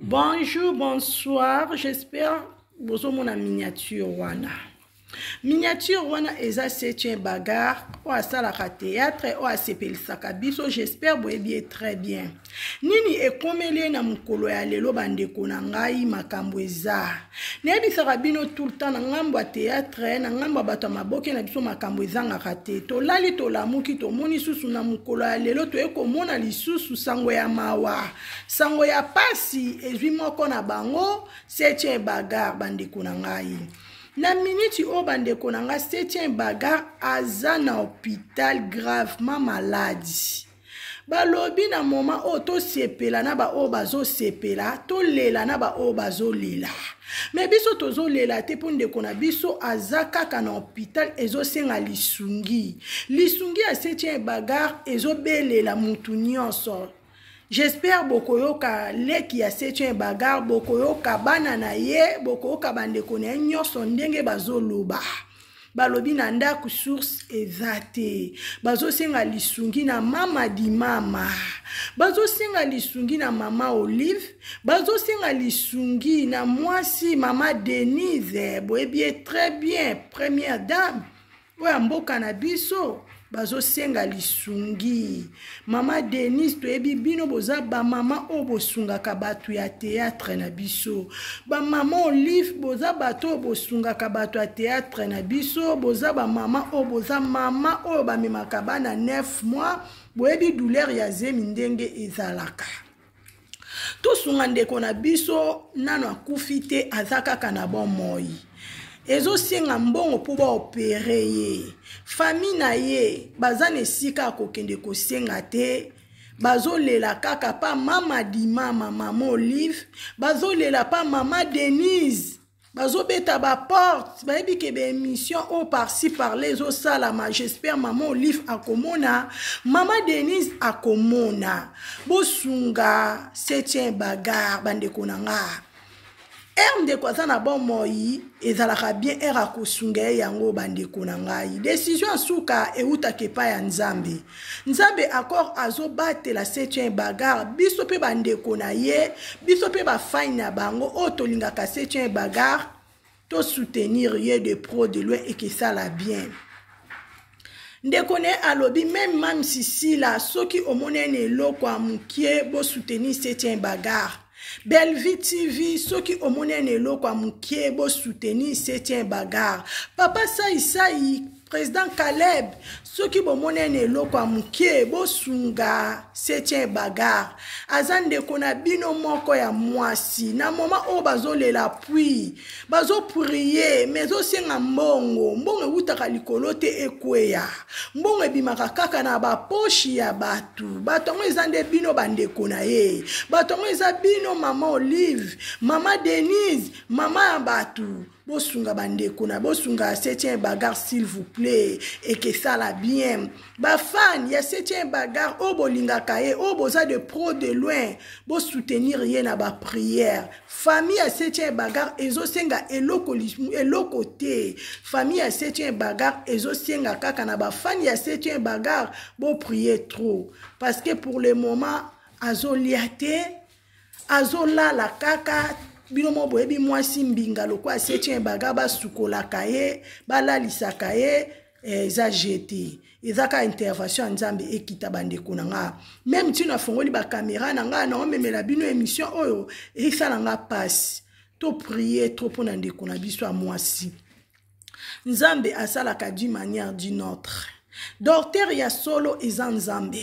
Bonjour, bonsoir, j'espère bozomona miniature wana. Miniature wana eza septième bagarre oyo asalaka théâtre oyo asepelisaka biso, j'espère boyebi ye très bien. Nini ekomeli ye na mokolo ya lelo bandeko na ngai, makambo eza. Nayebisaka bino tout le temps na ngambo ya théâtre, na ngambo ya bato ya maboke na biso makambo ezangaka te. Tolali tolamuki tomoni susu na mokolo ya lelo toye komona lisusu sango ya mawa. Sango ya pasi ezwi moko na bango septième bagarre bandeko na ngai. Na miniti oyo bandeko na ngai septième bagarre aza na hôpital gravement malade. Balobi na moment oyo tosepela na baoyo bazosepela, tolela na baoyo bazolela. Me biso tozolela te mpo ndeko na biso aza kaka na hôpital, ezosenga lisungi. Lisungi ya septième bagarre ezobelela mutu nyonso. J'espère bokoyoka leki ya septième bagarre, bokoyoka bana na ye, bokoyoka bandeko na ye nyonso ndenge bazoloba. Balobi na ndako source eza te, bazosenga lisungi na mama di mama, bazosenga lisungi na mama Olive, bazosenga lisungi na mwasi mama Denise, boyebi ye très bien, première dame oyo ya mboka na biso, bazosenga lisungi. Mama Denise, toyebi bino boza ba mama oyo bosungaka bato ya théâtre na biso. Ba mama Olive, boza bato oyo bosungaka bato ya théâtre na biso, boza ba mama oyo boza mama oyo bamemaka bana 9 mois, boyebi douleur ya zemi ndenge ezalaka. Tosunga ndeko na biso nano akufi te, aza kaka na bomoi. Ezosenga mbongo mpo baopere ye. Famille na ye baza na esika ya kokende kosenga te, bazolela kaka pa mama di mama, mama Olive, bazolela pa mama Denise, bazobeta ba porte, bayebi ke ba émission oyo par-ci par-là ezosalama. J'espère mama Olive akomona, mama Denise akomona. Bosunga septième bagarre bandeko na nga. Ere ndeko aza na bomoi ezalaka bien, ere akosunga ye yango bandeko na ngai. Décision ya suka eutaka epai ya Nzambe. Nzambe accord azobatela septième bagarre, biso mpe bandeko na ye, biso mpe bafani na bango oyo tolingaka septième bagarre, tosoutenir ye de pro de loin ekesala bien. Ndeko ne alobi même mame Sisila, soki omoni ene eloko ya mokie, bosoutenir septième bagarre. Bellevue TV, soki omoni ene eloko ya mokie, bosoutenir septième bagarre. Papa Sai Sai, président Caleb, soki bomoni ene eloko ya mokie, bosunga septième bagarre. Aza ndeko na bino moko ya mwasi. Na moment oyo bazolela appui, bazoprier, mais ezosenga mbongo. Mbongo ewutaka likolo te ekweya. Mbongo ebimaka kaka na bapoche ya bato. Bato yango eza nde bino bandeko na ye. Bato yango eza bino mama Olive, mama Denise, mama ya bato. Bosunga bandeko na, bosunga septième bagarre s'il vous plaît, ekesala bien. Ba fan ya septième bagarre oyo bolingaka ye, oyo boza de pro de loin, bosoutenir ye na ba prière. Famille ya septième bagarre ezosenga eloko, eloko te. Famille ya septième bagarre ezosenga kaka na ba fan ya septième bagarre bo prier trop, parce que pour le moment azolia te, azolala kaka. Bino mo boyebi mwasi mbinga lokola septième bagarre, basukolaka ye, balalisaka ye, eza jeté. Eza ka intervention ya Nzambe ekita bandeko na nga. Même ti nafongoli ba caméra na nga, na omemela bino émission oyo esala nga passe. To prier trop pona ndeko na biso ya mwasi. Nzambe asalaka d'une manière d'une autre. Docteur ya solo eza Nzambe.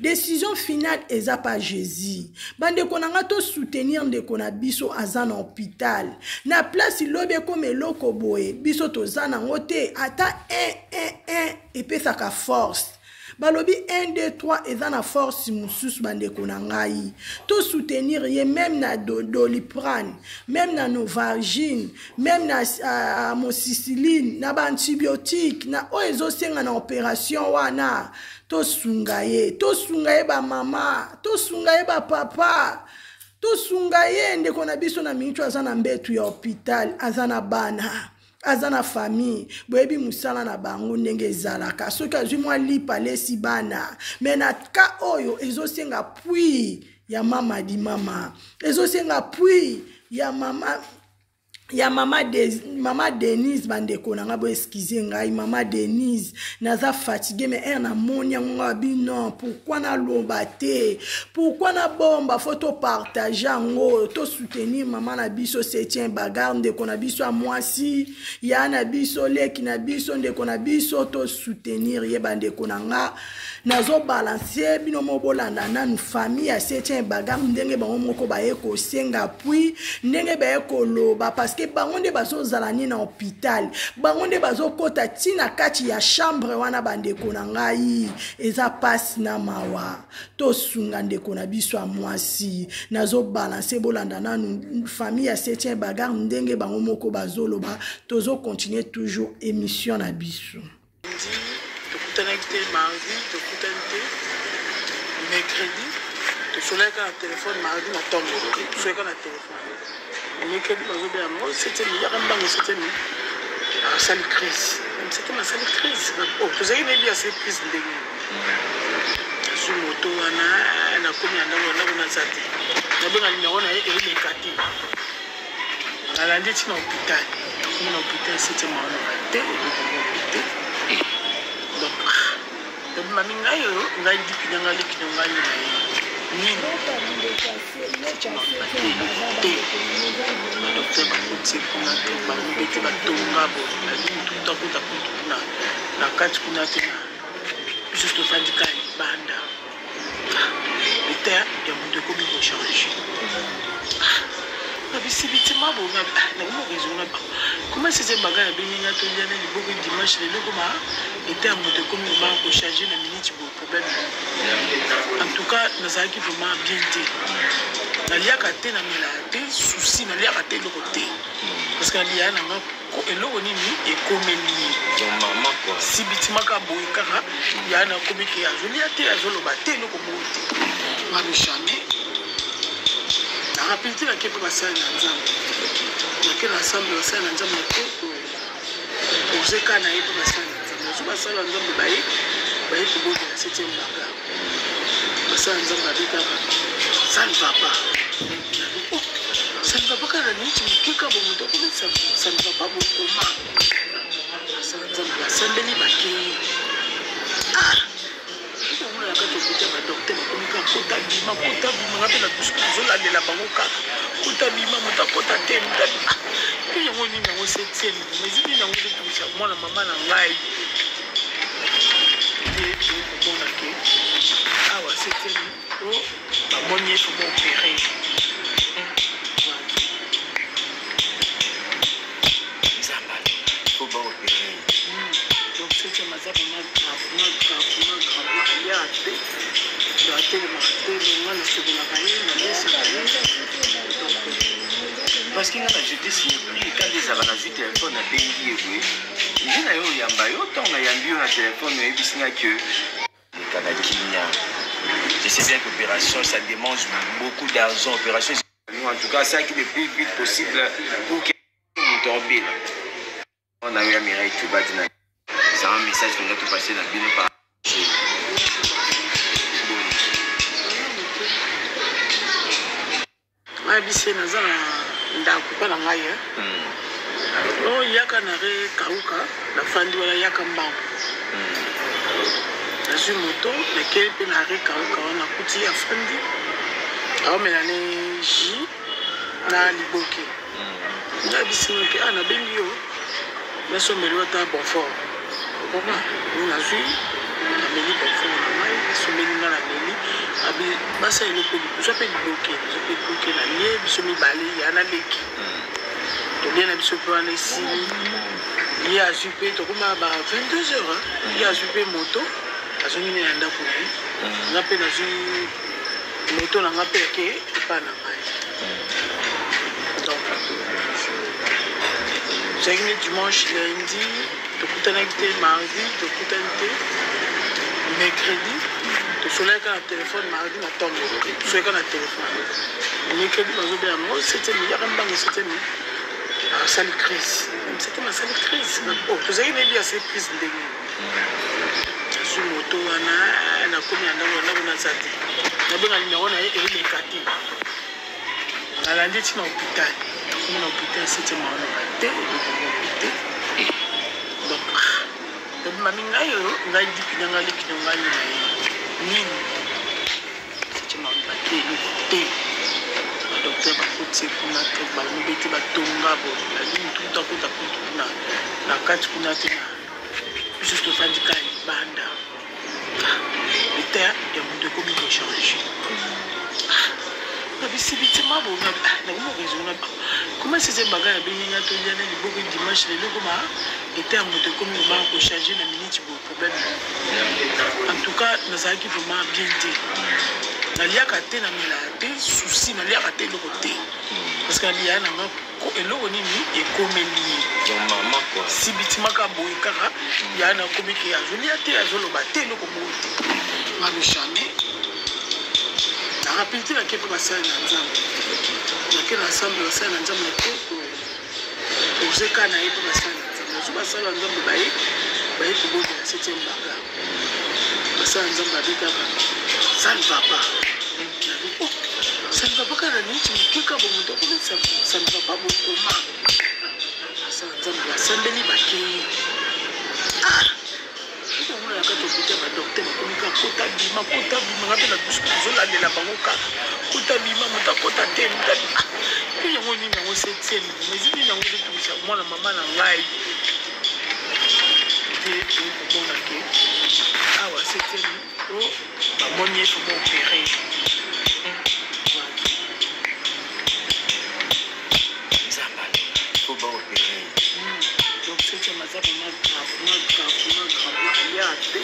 Décision finale eza pa Jésus. Bandeko na nga to soutenir ndeko na biso aza na hôpital. Na place lobi ekoma eloko boye, biso toza nango te, ata 1 1 1 epesaka force. Balobi 1 2 3 eza na force mosusu bandeko na ngai. To soutenir ye même na Doliprane, même na Novargine, même na amoxicilline, na ba antibiotique, na oyo ezosenga na opération wana. Tosunga ye, tosunga ye ba mama, tosunga ye ba papa, tosunga ye ndeko na biso na minute aza na mbetu ya hôpital, aza na bana, aza na famille. Boyebi mosala na bango ndenge ezalaka, soki azwi mwa lipa alesi bana, mais na ka oyo ezosenga appui. ya mama di mama, ezosenga appui ya mama ya mama, De, mama Denise. Bandeko na ngai, boexcuse ngai, mama Denise, naza fatigue, mais heure namoni yango ngai abi non, pourquoi naloba te? Pourquoi nabomba? Faut topartage yango, tosoutenir mama na biso Septième Bagarre, ndeko na biso ya mwasi, ya na biso, leki na biso, ndeko na biso, tosoutenir ye. Bandeko na nga, nazobalance bino mo, bolanda nanu famille ya Septième Bagarre, ndenge bango moko baye kosenga appui, ndenge baye koloba, parce que bango nde bazozala nini na hôpital, bango nde bazokɔta ntina kati ya chambre wana. Bandeko na ngai, eza pasi na mawa. Tosunga ndeko na biso ya mwasi. Nazobalance, bolanda nanu famille ya Septième Bagarre, ndenge bango moko bazoloba. Tozocontinue toujours émission na biso. Tokutanaki te mardi, tokutani te mercredi, tosolaki na telefone mardi na ntongo, tosolaki na telefone. Mercredi bazobe yango septième, yaka mbango, septième asali crise, septième asali crise. Tozalaki nayebi asali crise ndenge azwi moto wana, nakomi na ndako, na ndako naza te, nabenga numero na ye eleka te. Nalandi ntina hôpital, nakomi na hôpital, septième aoloba te, eloko te. Donc mami, ngai oyo, ngai diki na ngai, leki na ngai na ye nini te, badocteur bakoti kuna te, bamibeti batonga boye, nabi mutu kuta kota kutu kuna na kati kuna te, na biso tofandi kaka libanda. État ya moto ekomi kochange na bisibitima boye, nakomi koraisonner comment sese baga ya bengi nga, tolia na liboko dimanche, lelo ekoma état ya moto ekomi kobanga kochange na minute boye. Problème, en tout cas nazalaki vraiment bien te, naliaka te, namelaka te, souci, naliaka te eloko te, parce que nalia nanga eloko nini ekomeli ye sibitimaka boye kaka ya nakomi ke azolia te, azoloba te, eloko moko te. Ngabi jamais narappeler te, nake mpe basali na Nzambe, nake na ensemble basali na Nzambe, nake pose ka na ye mpe basali na Nzambe, nazo basali na Nzambe baye, baye kobondela septième bagarre. Basali na Nzambe abe kaka ça ne va pas, oh, ça ne va pas kaka na miniti moke kaka bomoto akomi ça ne va pas bokoma. Basali na Nzambe basambeli, bakei. Ah, omona na kati hôpital badocteur bakomi kaka kota bima, kota bima. Nga mpe na nazolandela bango kaka kota bima, moto akota te, moto mpe yango nini, yango septième mais nini yango ezotungisa mwana mama na ngai nde komona ke awa septième o bamoni ye faut baopérer. Faut baopérer. Donc septième aza vraiment gravement, gravement, gravement, aliaka te, donc atelemaka te, donc nga nasokolaka ye, nalesaka ye, donc Parce que nga na j'étais surpris quand ezalaka nazwi telefone, nabengi ye boye, nde na yo oyamba yo. Ntango nayambi yo na telefone, oyebisi nga ke leka na kimia. Je sais bien qu'opération, ça demande beaucoup d'argent, opération. Nous, en tout cas, ça qui le plus vite possible pour que moto obela na yo ya Mireille Tubadi na. C'est un message que nous passer na bino par boni. Nayebisi ye naza na ndako mpa na ngai o yaka na re kauka, nafandi wana, yaka mbango. Nazwi moto, nakei mpe na re kauka wana, nakuti afandi, aomela ne jus na liboke. Nayebisi nga ke ah, nabengi yo, nasombeli yo ata bonfort okoma. Nazwi, nameli bonfort na ngai, asombeli nga, nameli. Abi basala eloko, zwa mpe liboke, nazwa mpe liboke, nalie biso mibale, ya naleki, tolie na biso mpe wana esili. Ye azwi mpe, tokoma ba 22 heures, ye azwi mpe moto, azongi ne na ndako na ye. Nga mpe nazwi moto na nga mpe ake epa na ngai. Donc ezalaki nde dimanche, lundi tokutanaki te, mardi tokutani te, mercredi tosolaki na telefone mardi na ntongo, tosolaki na telefone. Mercredi bazobe yango septième, yaka mbango, septième asali crise, septième asali crise. Tozalaki nayebi asali crise ndenge azwi moto wana, nakomi na ndako, na ndako naza te. Nabenga numero na ye eleka te. Nalandi ti na hôpital. Nakomi na hôpital septième aoloba te, eloko moko te. Donc ah, mami ngai oyo ngai dipi na ngai leki na ngai na ye nini septième aoloba te eloko te. Badocteur bakoti ye kuna te, balobi te batonga boye balingi mutu mutu akota kutu kuna na kati kuna te na biso tofandi kaka libanda. Etat ya moto ekomi kochange na bisibitima bonga nakomi koraisonne comment sese baga ya bengi nga tolia na liboko dimanche lelo ekoma etat ya moto ekomi kobanga kochange na minute boye problème. En tout cas nazalaki vraiment bien te, naliaka te, namelaka te, souci naliaka te eloko te, parce que naliya na nga eloko nini ekomeli ye sibitimaka boye kaka ya nakomi ke azolia te, azoloba te, eloko moko te. Ngano jamais narapeli te. Nake mpe basali na Nzambe, nake na ensemble basali na Nzambe, nake pose ka na ye mpe basali na Nzambe. Nazo basali na Nzambe baye baye kobondela septième bagarre. Basali na Nzambe babi kaka ça ne va pas. Nabi oh, ça ne va pas kaka na miniti moke ka bomoto akomi ça ne va pas bokoma. Basali na Nzambe basambeli bakei. Ah, okomona na kati hôpital badocteur bakomi kaka kota bima, kota bima. Nga mpe na dusu tozolandela bango kaka kota bima, moto akota te, moto abima. Mpe yango nini yango septième mais nini yango ezotungisa mwana mama na ngai te. Tokomona ke awa septième o bamoni ye fo baopere. Nzambe, fo baopere. Donc septième aza vraiment gravement, gravement, gravement. Aliaka te,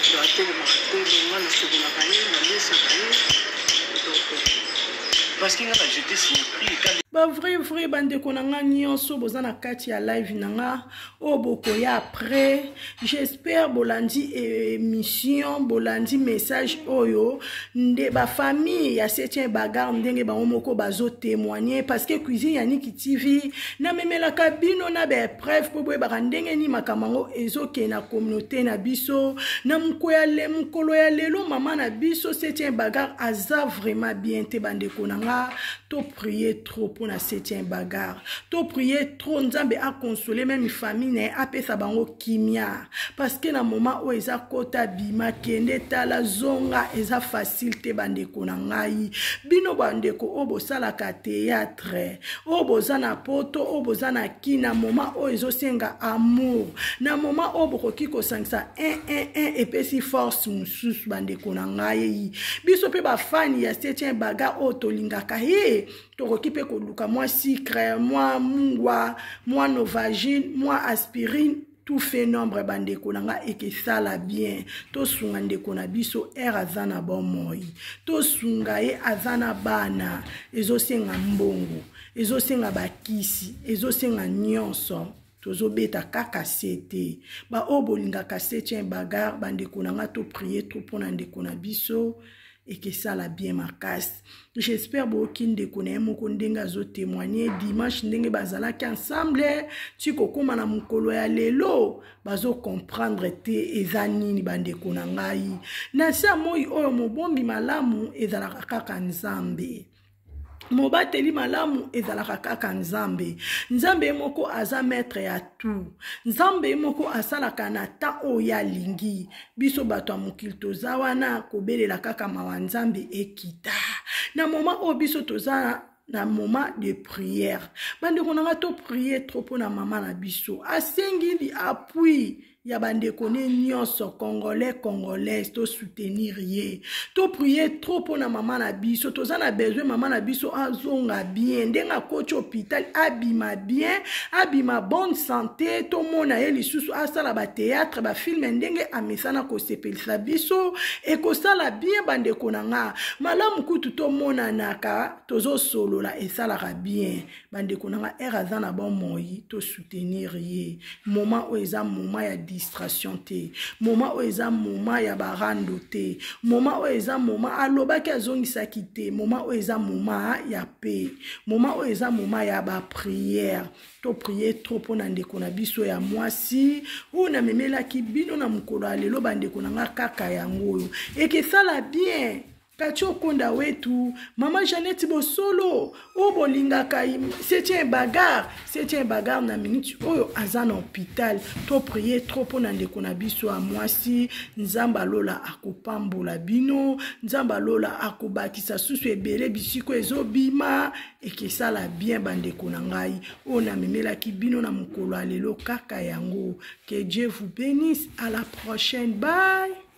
donc atelemaka te. Donc nga nasokolaka ye, nalesaka ye. Donc parce que nga na j'étais surpris quand Bavrai vrai, bandeko na nga nyonso boza na kati ya live na nga oyo bokoya après, j'espère bolandi émission, bolandi message oyo nde bafamille ya septième bagarre ndenge bango moko bazotémoigne, parce que Cuisine ya Niki TV namemelaka bino na baepreuve mpo boyebaka ndenge nini makambo yango ezokende na communauté na biso. Na mokolo ya lelo, mama na biso septième bagarre aza vraiment bien te. Bandeko na nga, toprier trop mpona septième bagarre, toprier trop Nzambe akonsole même famille na ye, apesa bango kimia, parce que na moment oyo eza kota bima, kende tala zonga, eza facile te. Bandeko na ngai, bino bandeko oyo bosalaka théâtre, oyo boza na Poto, oyo boza na ki, na moment oyo ezosenga amour. Na moment oyo bokoki kosangisa 1 1 1 epesi force mosusu. Bandeko na ngai, biso mpe bafani ya septième bagarre oyo tolingaka ye, tokoki mpe koluka mwa sucre, mwa mungwa, mwa Novalgine, mwa aspirine, tout fait nombre. Bandeko na nga, ekesala bien tosunga ndeko na biso ere aza na bomoi, tosunga ye, aza na bana, ezosenga mbongo, ezosenga bakisi, ezosenga nyonso. Tozobeta kaka se te. Baoyo bolingaka septième bagarre, bandeko na nga, toprier trop mpona ndeko na biso, ekesala bien makasi. J'espère boyoki ndeko na ye moko ndenge azotémoigne dimanche, ndenge bazalaki ensemble ti kokóma na mokolo ya lelo, bazocomprendre te eza nini. Bandeko na ngai, na se ya moi oyo, mobombi malamu ezalaka kaka Nzambe, mobateli malamu ezalaka kaka Nzambe. Nzambe ye moko aza maître ya tout. Nzambe ye moko asalaka na ta oyo alingi. Biso bato ya mokili toza wana kobelela kaka mawa Nzambe ekita. Na moment oyo biso toza na moment de prière, bandeko na nga, toprier trop mpona mama na biso. Asengi appui ya bandeko ne nyonso congolais, congolaise, tosoutenir ye, toprier trop mpona mama na biso. Toza na besoin mama na biso azonga bien ndenge akoti hôpital, abima bien, abima bonne santé, tomona ye lisusu asala bathéâtre, bafilm ndenge amesana kosepelisa biso. Ekosala bien, bandeko na nga. Malamu kutu tomonanaka, tozosolola, esalaka bien. Bandeko na nga, ere aza na bomoi, tosoutenir ye. Moment oyo eza moment ya distraction te, moment oyo eza moment ya barando te, moment oyo eza moment alobaki azongisaki te, moment oyo eza moment ya paix, moment oyo eza moment ya baprière. Toprier trop mpona ndeko na biso ya mwasi oyo namemelaki bino na mokolo ya lelo. Bandeko na nga, kaka yango oyo ekesala bien. Kati Okonda wetu, mama Jeannette Bosolo, oyo bolingaka septième bagarre, septième bagarre na minute oyo aza na hôpital. To prier trop mpo na ndeko na biso ya mwasi. Nzambe alola akopambola bino, Nzambe alola akobakisa susu ebele bisiko ezobima ekesala bien bandeko na ngai oyo namemelaki bino na mokolo ya lelo kaka yango. Que Dieu vous bénisse, à la prochaine, bye.